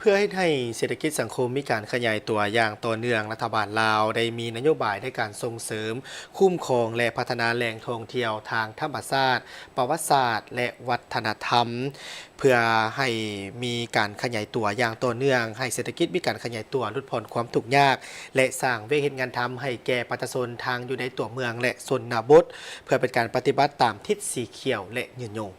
ເພື່ອເຮັດໃຫ້ເສດຖະກິດສັງຄົມມີການຂະຫຍາຍຕົວຢ່າງຕໍ່ເນື່ອງ, ລັດຖະບານລາວໄດ້ມີນະໂຍບາຍໃນການສົ່ງເສີມ, ຄຸ້ມຄອງ ແລະ ພັດທະນາແຫຼ່ງທ່ອງທ່ຽວທາງທຳມະຊາດ, ປະຫວັດສາດ ແລະ ວັດທະນະທຳ, ເພື່ອໃຫ້ມີການຂະຫຍາຍຕົວຢ່າງຕໍ່ເນື່ອງ, ໃຫ້ເສດຖະກິດມີການຂະຫຍາຍຕົວ, ຫຼຸດຜ່ອນຄວາມທຸກຍາກ ແລະ ສ້າງວຽກເຮັດງານທຳໃຫ້ແກ່ປະຊາຊົນທັງຢູ່ໃນຕົວເມືອງ ແລະ ຊົນນະບົດ, ເພື່ອເປັນການປະຕິບັດຕາມທິດສີຂຽວ ແລະ ຍືນຍົງ.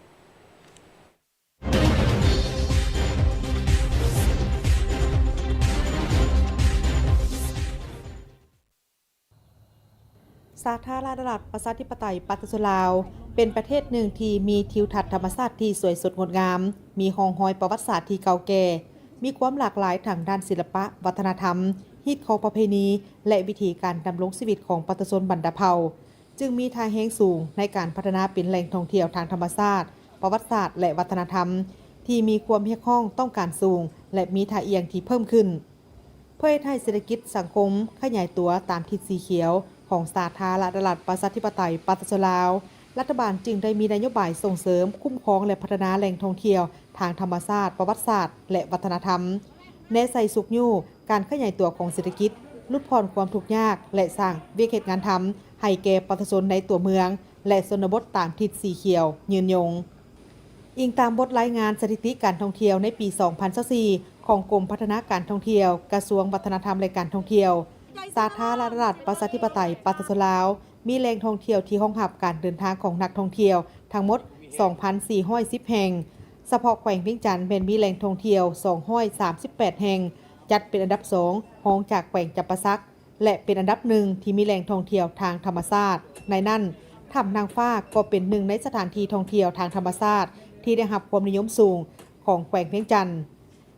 ສາທາລະນະລັດ ປະຊາທິປະໄຕ ປະຊາຊົນລາວ ເປັນປະເທດໜຶ່ງທີ່ມີທິວທັດທຳມະຊາດທີ່ສວຍສົດງົດງາມ, ມີຮ່ອງຮອຍປະຫວັດສາດທີ່ເກົ່າແກ່, ມີຄວາມຫຼາກຫຼາຍທາງດ້ານສິລະປະ, ວັດທະນະທຳ, ຮີດຄອງປະເພນີ ແລະ ວິຖີການດຳລົງຊີວິດຂອງປະຊາຊົນບັນດາເຜົ່າ. ຈຶ່ງມີທ່າແຮງສູງໃນການພັດທະນາເປັນແຫຼ່ງທ່ອງທ່ຽວທາງທຳມະຊາດ, ປະຫວັດສາດ ແລະ ວັດທະນະທຳ ທີ່ມີຄວາມຮຽກຮ້ອງຕ້ອງການສູງ ແລະ ມີທ່າອ່ຽງທີ່ເພີ່ມຂຶ້ນ. ເພື່ອເຮັດໃຫ້ເສດຖະກິດສັງຄົມຂະຫຍາຍຕົວຕາມທິດສີຂຽວຂອງສາທາລະນະລັດ ປະຊາທິປະໄຕ ປະຊາຊົນລາວ, ລັດຖະບານຈຶ່ງໄດ້ມີນະໂຍບາຍສົ່ງເສີມ, ຄຸ້ມຄອງ ແລະ ພັດທະນາແຫຼ່ງທ່ອງທ່ຽວທາງທຳມະຊາດ, ປະຫວັດສາດ ແລະ ວັດທະນະທຳ, ແນໃສ່ຊຸກຍູ້ ການຂະຫຍາຍຕົວຂອງເສດຖະກິດ, ຫຼຸດຜ່ອນຄວາມທຸກຍາກ ແລະ ສ້າງວຽກເຮັດງານທຳໃຫ້ແກ່ປະຊາຊົນໃນຕົວເມືອງ ແລະ ຊົນນະບົດຕາມທິດສີຂຽວຍືນຍົງ. ອີງຕາມບົດລາຍງານສະຖິຕິການທ່ອງທ່ຽວໃນປີສອງພັນຊາວສີ່ ຂອງກົມພັດທະນາການທ່ອງທ່ຽວ, ກະຊວງວັດທະນະທຳ ແລະ ການທ່ອງທ່ຽວ, ສາທາລະນະລັດ ປະຊາທິປະໄຕ ປະຊາຊົນລາວ ມີແຫຼ່ງທ່ອງທ່ຽວທີ່ຮອງຮັບການເດີນທາງຂອງນັກທ່ອງທ່ຽວທັງໝົດສອງພັນສີ່ຮ້ອຍສິບແຫ່ງ. ສະເພາະແຂວງວຽງຈັນແມ່ນມີແຫຼ່ງທ່ອງທ່ຽວສອງຮ້ອຍສາມສິບແປດແຫ່ງ, ຈັດເປັນອັນດັບສອງ ຮອງຈາກແຂວງຈຳປາສັກ ແລະ ເປັນອັນດັບໜຶ່ງທີ່ມີແຫຼ່ງທ່ອງທ່ຽວທາງທຳມະຊາດ. ໃນນັ້ນ, ຖ້ຳນາງຟ້າກໍເປັນໜຶ່ງໃນສະຖານທີ່ທ່ອງທ່ຽວທາງທຳມະຊາດທີ່ໄດ້ຮັບຄວາມນິຍົມສູງຂອງແຂວງວຽງຈັນ.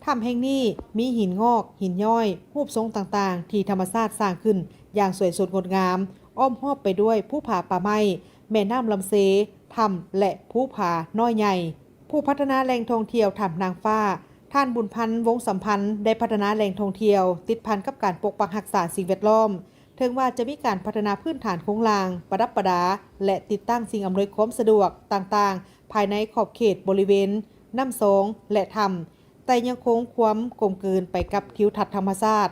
ຖ້ຳແຫ່ງນີ້ມີຫີນງອກ, ຫີນຍ້ອຍ, ຮູບຊົງຕ່າງໆ ທີ່ທຳມະຊາດສ້າງຂຶ້ນຢ່າງສວຍສົດງົດງາມ, ອ້ອມຮອບໄປດ້ວຍພູຜາປ່າໄມ້, ແມ່ນ້ຳລຳເຊ, ຖ້ຳ ແລະ ພູຜານ້ອຍໃຫຍ່. ຜູ້ພັດທະນາແຫຼ່ງທ່ອງທ່ຽວຖ້ຳນາງຟ້າ, ທ່ານ ບຸນພັນ ວົງສຳພັນ ໄດ້ພັດທະນາແຫຼ່ງທ່ອງທ່ຽວຕິດພັນກັບການປົກປັກຮັກສາສິ່ງແວດລ້ອມ. ເຖິງວ່າຈະມີການພັດທະນາພື້ນຖານໂຄງລ່າງ, ປະດັບປະດາ ແລະ ຕິດຕັ້ງສິ່ງອຳນວຍຄວາມສະດວກຕ່າງໆ ພາຍໃນຂອບເຂດບໍລິເວນນ້ຳຊອງ ແລະ ຖ້ຳ, ແຕ່ຍັງຄົງຄວາມກົມກືນໄປກັບທິວທັດທຳມະຊາດ.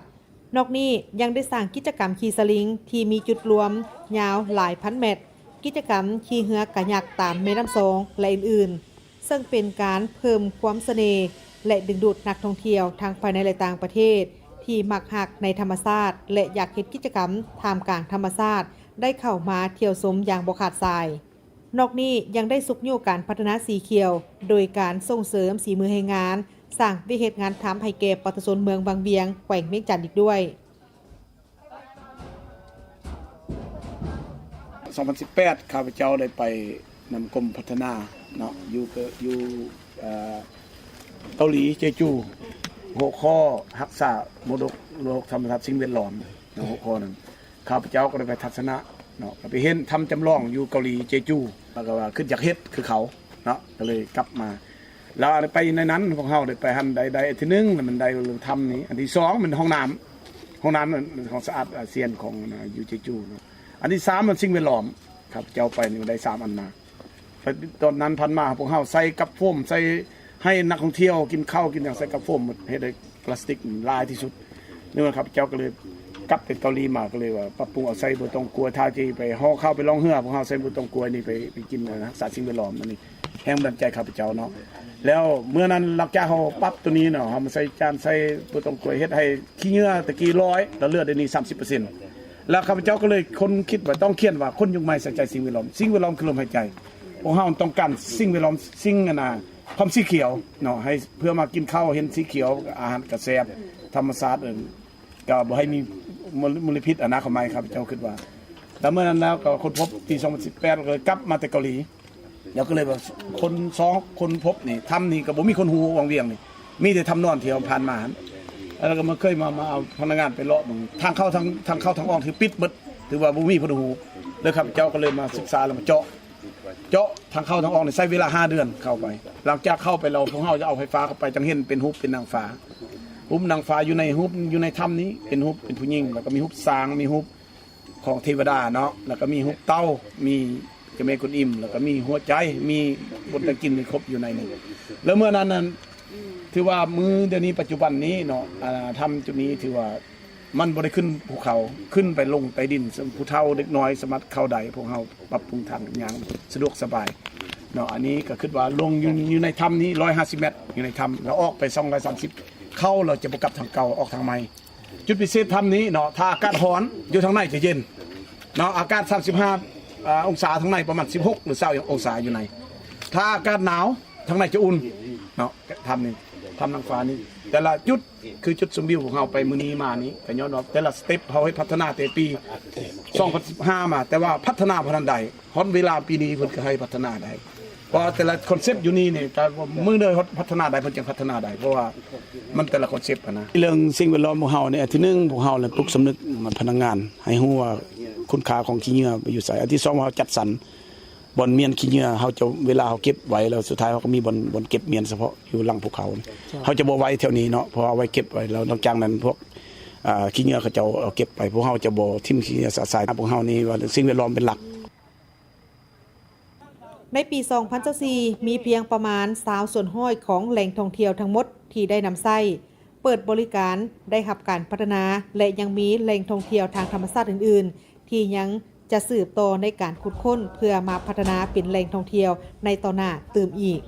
ນອກນີ້ຍັງໄດ້ສ້າງກິດຈະກຳຂີ່ສະລິງທີ່ມີຈຸດລວມຍາວຫຼາຍພັນແມັດ, ກິດຈະກຳຂີ່ເຮືອກາຍັກຕາມແມ່ນ້ຳຊອງ ແລະ ອື່ນໆ, ເຊິ່ງເປັນການເພີ່ມຄວາມສະເໜ່ ແລະ ດຶງດູດນັກທ່ອງທ່ຽວທັງພາຍໃນ ແລະ ຕ່າງປະເທດ ທີ່ມັກຮັກໃນທຳມະຊາດ ແລະ ຢາກເຮັດກິດຈະກຳທ່າມກາງທຳມະຊາດ ໄດ້ເຂົ້າມາທ່ຽວຊົມຢ່າງບໍ່ຂາດສາຍ. ນອກນີ້ຍັງໄດ້ຊຸກຍູ້ການພັດທະນາສີຂຽວ ໂດຍການສົ່ງເສີມສີມືແຮງງານ, ສ້າງວຽກເຮັດງານທຳໃຫ້ແກ່ປະຊາຊົນເມືອງວັງວຽງ ແຂວງວຽງຈັນອີກດ້ວຍ. ສອງພັນສິບແປດ ຂ້າພະເຈົ້າໄດ້ໄປນຳກົມພັດທະນາເນາະ ຢູ່ ຢູ່ ເອີ ເກົາຫຼີເຈຈູ ຫົວຂໍ້ຮັກສາມໍລະດົກໂລກທຳມະຊາດສິ່ງແວດລ້ອມ ຫົວຂໍ້ນັ້ນ ຂ້າພະເຈົ້າກໍໄດ້ໄປທັດສະນະເນາະ ກໍໄປເຫັນຖ້ຳຈຳລອງຢູ່ເກົາຫຼີເຈຈູ ແລ້ວກໍວ່າຄິດຢາກເຮັດຄືເຂົາເນາະ ກໍເລີຍກັບມາ ແລ້ວໄປໃນນັ້ນ ພວກເຮົາໄດ້ໄປຫັ້ນ ໄດ້ ໄດ້ທີໜຶ່ງ ແລ້ວມັນໄດ້ເລື່ອງຖ້ຳນີ້ ອັນທີສອງ ມັນຫ້ອງນ້ຳ ຫ້ອງນ້ຳຂອງສະອາດອາຊຽນຂອງຢູ່ເຈຈູເນາະ ອັນທີສາມ ມັນສິ່ງແວດລ້ອມ ຂ້າພະເຈົ້າໄປນີ້ໄດ້ສາມອັນມາ ຕອນນັ້ນຜ່ານມາ ພວກເຮົາໃສ່ກັບໂຟມ ໃສ່ໃຫ້ນັກທ່ອງທ່ຽວກິນເຂົ້າກິນຫຍັງໃສ່ກັບໂຟມໝົດ ເຮັດໃຫ້ປລາສຕິກມັນຫຼາຍທີ່ສຸດ ນີ້ວ່າຂ້າພະເຈົ້າກໍເລີຍກັບໄປເກົາຫຼີມາ ກໍເລີຍວ່າປັບປຸງເອົາໃສ່ບໍ່ຕ້ອງກົວ ຖ້າຊິໄປຫໍ່ເຂົ້າໄປລ່ອງເຮືອ ພວກເຮົາໃສ່ບໍ່ຕ້ອງກົວນີ້ໄປ ໄປກິນ ຮັກສາສິ່ງແວດລ້ອມ ອັນນີ້ແຮງບັນດານໃຈຂ້າພະເຈົ້າເນາະ ແລ້ວເມື່ອນັ້ນຫຼັງຈາກເຮົາປັບໂຕນີ້ເນາະ ເຮົາມາໃສ່ຈານ ໃສ່ບໍ່ຕ້ອງກົວ ເຮັດໃຫ້ຂີ້ເຫຍື້ອແຕ່ກີ້ລອຍ ແລ້ວເຫຼືອດຽວນີ້ສາມສິບເປີເຊັນ ແລ້ວຂ້າພະເຈົ້າກໍເລີຍຄົ້ນຄິດວ່າຕ້ອງຂຽນວ່າ ຄົນຍຸກໃໝ່ໃສ່ໃຈສິ່ງແວດລ້ອມ ສິ່ງແວດລ້ອມຄືລົມຫາຍໃຈ ພວກເຮົາຕ້ອງການສິ່ງແວດລ້ອມ ສິ່ງອັນນ່າ ຄວາມສີຂຽວເນາະ ໃຫ້ເພື່ອມາກິນເຂົ້າເຫັນສີຂຽວ ອາຫານກະແຊບ ທຳມະຊາດ ກໍບໍ່ໃຫ້ມີມົນລະພິດ ອະນາຄະໄມ ຂ້າພະເຈົ້າຄິດວ່າ ແລ້ວເມື່ອນັ້ນແລ້ວກໍຄົ້ນພົບປີສອງພັນສິບແປດ ກໍເລີຍກັບມາແຕ່ເກົາຫຼີ ແລ້ວກໍເລີຍວ່າຄົ້ນຊອກຄົ້ນພົບນີ້ ຖ້ຳນີ້ກໍບໍ່ມີຄົນຮູ້ ວັງວຽງນີ້ ມີແຕ່ຖ້ຳນອນທີ່ເຮົາຜ່ານມາຫັ້ນ ແລ້ວກໍມາເຄີຍມາ ມາເອົາພະນັກງານໄປເລາະເບິ່ງ ທາງເຂົ້າ ທາງ ທາງເຂົ້າທາງອອກທີ່ປິດເບິດ ຖືວ່າບໍ່ມີຄົນຮູ້ ແລ້ວຂ້າພະເຈົ້າກໍເລີຍມາສຶກສາ ແລ້ວມາເຈາະ ເຈາະທາງເຂົ້າທາງອອກນີ້ໃຊ້ເວລາຫ້າເດືອນເຂົ້າໄປ ຫຼັງຈາກເຂົ້າໄປແລ້ວ ພວກເຮົາຈະເອົາໄຟຟ້າເຂົ້າໄປ ຈັ່ງເຫັນເປັນຮູບເປັນນາງຟ້າ ຮູບນາງຟ້າຢູ່ໃນຮູບ ຢູ່ໃນຖ້ຳນີ້ ເປັນຮູບເປັນຜູ້ຍິງ ແລ້ວກໍມີຮູບຊ້າງ ມີຮູບຂອງເທວະດາເນາະ ແລ້ວກໍມີຮູບເຕົ່າ ມີເຈົ້າແມ່ກົວນອິມ ແລ້ວກໍມີຫົວໃຈ ມີບົນຕະກິນ ມີຄົບຢູ່ໃນນີ້ ແລ້ວເມື່ອນັ້ນນັ້ນ ຖືວ່າມື້ດຽວນີ້ ປັດຈຸບັນນີ້ເນາະ ອ່າ ຖ້ຳຈຸດນີ້ຖືວ່າມັນບໍ່ໄດ້ຂຶ້ນພູເຂົາ ຂຶ້ນໄປລົງໃຕ້ດິນ ຜູ້ເຖົ້າເດັກນ້ອຍສາມາດເຂົ້າໄດ້. ພວກເຮົາປັບປຸງທາງຍ່າງສະດວກສະບາຍເນາະ. ອັນນີ້ກໍຄິດວ່າລົງຢູ່ ຢູ່ໃນຖ້ຳນີ້ ຮ້ອຍຫ້າສິບແມັດ ຢູ່ໃນຖ້ຳ ແລ້ວອອກໄປສອງຮ້ອຍສາມສິບ ເຂົ້າແລ້ວຈະບໍ່ກັບທາງເກົ່າ ອອກທາງໃໝ່. ຈຸດພິເສດຖ້ຳນີ້ເນາະ ຖ້າອາກາດຮ້ອນຢູ່ທາງໃນຈະເຢັນເນາະ ອາກາດສາມສິບຫ້າ ອ່າ ອົງສາ ທາງໃນປະມານສິບຫົກ ຫຼື ຊາວອົງສາຢູ່ໃນ. ຖ້າອາກາດໜາວ ທາງໃນຈະອຸ່ນເນາະ ຖ້ຳນີ້ ຖ້ຳນາງຟ້ານີ້. ແຕ່ລະຈຸດ ຄືຈຸດຊົມວິວຂອງເຮົາໄປມື້ນີ້ມານີ້ ກໍຍ້ອນວ່າແຕ່ລະສະເຕັບເຮົາເຮັດພັດທະນາແຕ່ປີສອງພັນສິບຫ້າມາ ແຕ່ວ່າພັດທະນາບໍ່ທັນໄດ້. ຮອດເວລາປີນີ້ເພິ່ນກໍໃຫ້ພັດທະນາໄດ້ ເພາະວ່າແຕ່ລະຄອນເຊັບຢູ່ນີ້ນີ້ ແຕ່ວ່າມື້ໃດພັດທະນາໄດ້ ເພິ່ນຈຶ່ງພັດທະນາໄດ້ ເພາະວ່າມັນແຕ່ລະຄອນເຊັບຫັ້ນນະ. ເລື່ອງສິ່ງແວດລ້ອມຂອງເຮົານີ້ ອັນທີໜຶ່ງ ພວກເຮົາແຫຼະ ປຸກສຳນຶກພະນັກງານໃຫ້ຮູ້ວ່າຄຸນຄ່າຂອງຂີ້ເຫຍື້ອໄປຢູ່ໃສ. ອັນທີສອງ ເຮົາຈັດສັນ ບ່ອນມ້ຽນຂີ້ເຫຍື້ອ ເຮົາຈະ ເວລາເຮົາເກັບໄວ້ແລ້ວ ສຸດທ້າຍເຮົາກໍມີບ່ອນ ບ່ອນເກັບມ້ຽນສະເພາະຢູ່ຫຼັງພູເຂົາ. ເຮົາຈະບໍ່ໄວ້ແຖວນີ້ເນາະ ເພາະວ່າໄວ້ເກັບໄວ້ແລ້ວ ຫຼັງຈາກນັ້ນພວກ ອ່າ ຂີ້ເຫຍື້ອເຂົາເຈົ້າເອົາເກັບໄປ. ພວກເຮົາຈະບໍ່ຖິ້ມຂີ້ເຫຍື້ອສະສາຍ. ພວກເຮົານີ້ວ່າສິ່ງແວດລ້ອມເປັນຫຼັກ. ໃນປີສອງພັນຊາວສີ່ ມີພຽງປະມານຊາວສ່ວນຮ້ອຍຂອງແຫຼ່ງທ່ອງທ່ຽວທັງໝົດທີ່ໄດ້ນຳໃຊ້, ເປີດບໍລິການ, ໄດ້ຮັບການພັດທະນາ ແລະ ຍັງມີແຫຼ່ງທ່ອງທ່ຽວທາງທຳມະຊາດອື່ນໆ ທີ່ຍັງຈະສືບຕໍ່ໃນການຂຸດຄົ້ນ ເພື່ອມາພັດທະນາເປັນແຫຼ່ງທ່ອງທ່ຽວໃນຕໍ່ໜ້າຕື່ມອີກ.